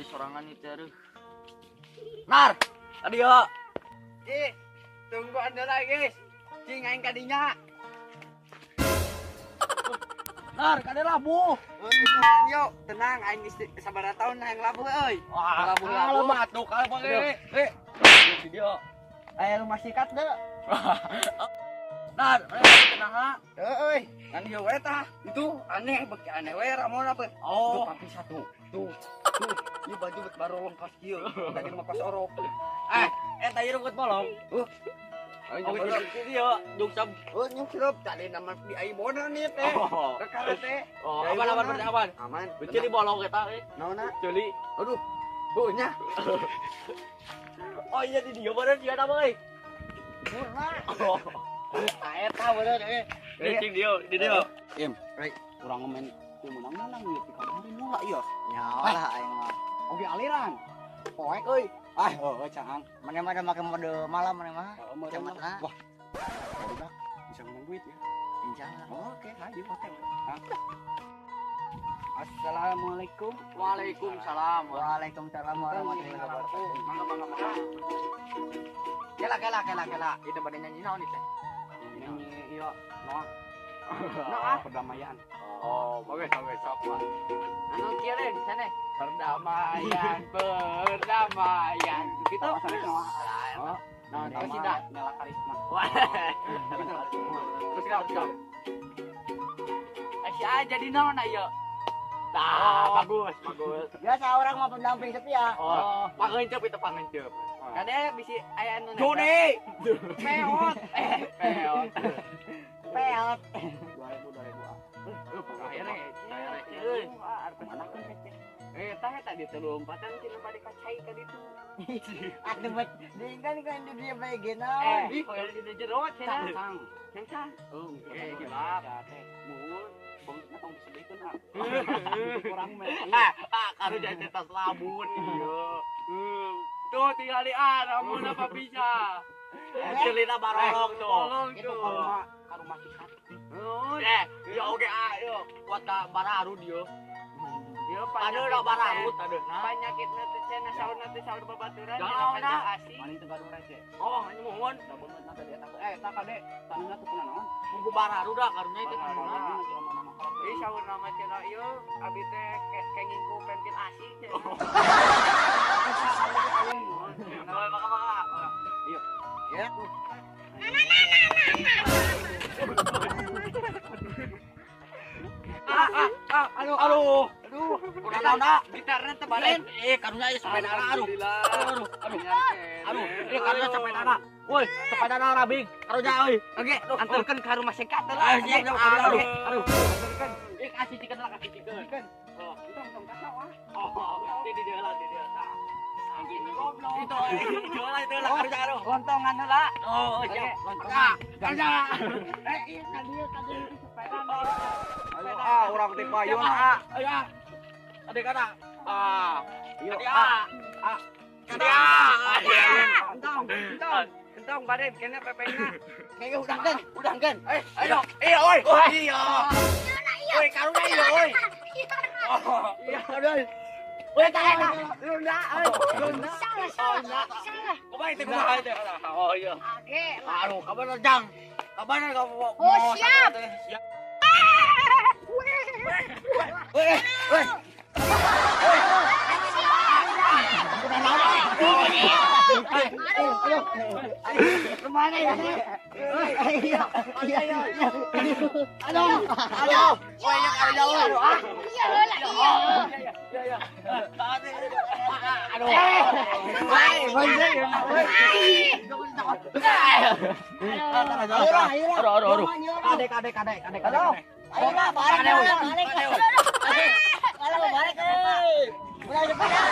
di sorangan itu aduh. Nar, tadi ya. Ih, tunggu anda lagi, guys. Cing aing kadinya. Nar, kade labuh. Yo, tenang aing geus sabaraha tahun aing labuh euy. Wah, labuh labuh. Matuk kalau ge. Eh, video. Aya rumah sikat deui. Nar, tenang ha. Euy, kan ieu we tah. Itu aneh beki aneh we ramon apa? Oh, itu papi satu. Tuh. Tuh, ieu baju bet barolong pas kieu. Tadi mah pas orok. Eh, eta ieu rungkut bolong. Ayo dia nyungsep. Oh, nyungsep tadi nama di ai bona nih teh. Rekara teh. Oh, aman aman berarti aman. Aman. Ceuli bolong eta euy. Naonna? Ceuli. Aduh. Bu nya. Oh iya di dieu bener sia nama euy. Murna. Tah eta bener euy. Cing dieu, di dieu. Im, euy, urang main menang-menang ieu ti kamari moal ieu. Nyawa lah aing mah. Oge aliran. Poek euy. Ah, heueuh cang. Mana mah ada make mode malam mana mah. Kacamata. Wah. Barudak bisa menang duit ya. Insyaallah. Oke, hayu oke. Assalamualaikum. Waalaikumsalam. Waalaikumsalam warahmatullahi wabarakatuh. Mangga mangga mangga. Kela kela kela kela. Itu pada nyanyi naon itu? Nyanyi ieu Noah. Noah perdamaian. Oh, bagus bagus sok. Anu kieu deh sana. Perdamaian, perdamaian. Gitu. Oh, nah, terus tidak nyala karisma. Wah. Terus kau, terus. Si A jadi naon ayo. Nah, bagus, bagus. Biasa orang mah pendamping setia. Oh, pangencep itu pangencep. Kade bisi aya anu Joni. Peot. Peot. Peot. 2000 2000. Euy, mana kan teh? Tah eta di teu lompatan cenah bade ka cai ka ditu. Atuh bet diingkan kan di dia bae ge naon. Eh, koyo di jero cenah. Cang. Cang. Oh, kilap. Muhun, bangkitna tong disedihkeun ah. Kurang mah. Ah, karunya teh tas labun ieu. Tuh tinggal di ah, namun apa bisa. Celina barolong tuh. Itu ka rumah sikat. Eh, ya oke ah, yo. Kuat ka bararud yo. Yo aduh, bararud aduh. Panyakitna teh cenah saurna teh saur babaturan cenah asih. Maning teu gaduh rece. Oh, ini muhun. Da beungeut na teh eta. Eh, tah kade taneuhna teu kuna naon? Bumbu bararud ah karunya itu kumaha. Ih, saurna mah cenah ieu abi teh kenging ku pentil asih cenah. Maka maka. Ayo. Ya. Aduh, aduh. Aduh, kurang naon gitarna teh balen. Eh, karunya ieu sepedana aduh. Aduh, aduh. Aduh, ieu karunya sepedana. Woi, sepedana rabing. Karunya euy. Oke, antarkeun ka rumah singkat lah. Siap, aduh. Aduh. Antarkeun. Eh, kasih chicken lah, kasih chicken. Oh, entong tong kacau ah. Oh, di dia lah, di dia. Tah. Goblok. Itu, itu lah, itu lah karunya aduh. Lontongan heula. Oh, siap. Lontongan. Karunya. Eh, ieu ka dieu sepedana. Ayo ah, urang teh payun ah. Ayo ah. Adik kana. Ah. Ayo ah. Ah. Kade ah. Entong, entong. Entong bade kena pepengna. Kayaknya udangkeun, udangkeun. Eh, ayo. Iya, oi. Iya. Oi, karunya iya, oi. Iya, aduh. Oi, tah eta. Lunda, euy. Lunda. Salah, salah. Salah. Kumaha itu kumaha itu? Oh iya. Oke. Aduh, kabar jang. Kabar kamu. Oh, siap. Siap. Woi, woi. Kemana ya? Iya, iya, iya. Aduh, aduh. Woi, yang ada jauh. Iya, lah, iya. Iya, iya. Aduh. Woi, bener. Aduh, aduh, aduh. Adek, adek, adek, adek. Aduh. Ayo lah, balik, balik. Balik, balik. Udah, cepat ya.